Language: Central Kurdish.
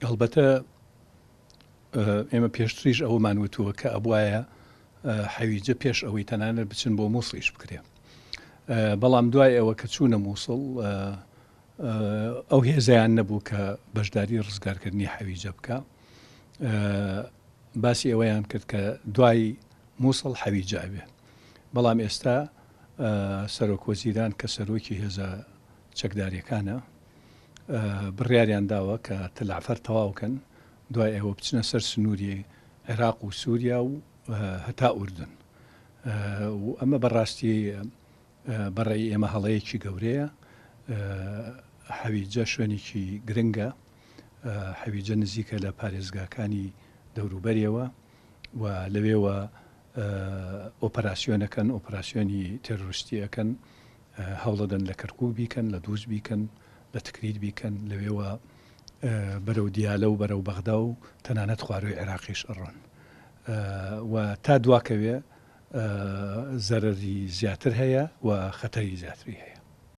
هەڵبەتە ئێمە پێشتریش ئەوەمان وتووە کە ئەبوایە حەویجە پێش ئەوەی تەنانەت بچن بۆ مووسڵیش بکرێ. بەڵام دوای ئەوە کە چوونە مووسڵ ئەو هێزیان نەبوو کە بەشداری ڕزگارکردنی حەویجە بکە. باسی ئەوەیان کرد کە دوای مووسڵ حەویجە ئەبێ. بەڵام ئێستا سەرۆک وەزیران کە سەرۆکی هێزە چەکداریەکانە بڕیاریان داوە کە تەلەعفەر تەواو کەن دوای ئەوە بچنە سەر سنووری عێراق و سووریا و هەتا ئوردن و ئەمە بەڕاستی بەڕێی ئێمە هەڵەیەکی گەورەیە حەویجە شوێنێکی گرنگە حەویجە نزیکە لە پارێزگاکانی دەوروبەریەوە و لەوێوە ئۆپەراسیۆنەکەن ئۆپەراسیۆنی تێرۆریستی ئەکەن هەوڵەدەن لە کەرکوک بیکەن لە دووز بیکەن لە تکریت بیکەن لەوێوە بەرەو دیالە و بەرەو بەغدا و تەنانەت خواروی عێراقیش ئەڕۆن و تا دواکەوێ زەرەری زیاتر هەیە و خەتەری زیاتری هەیە.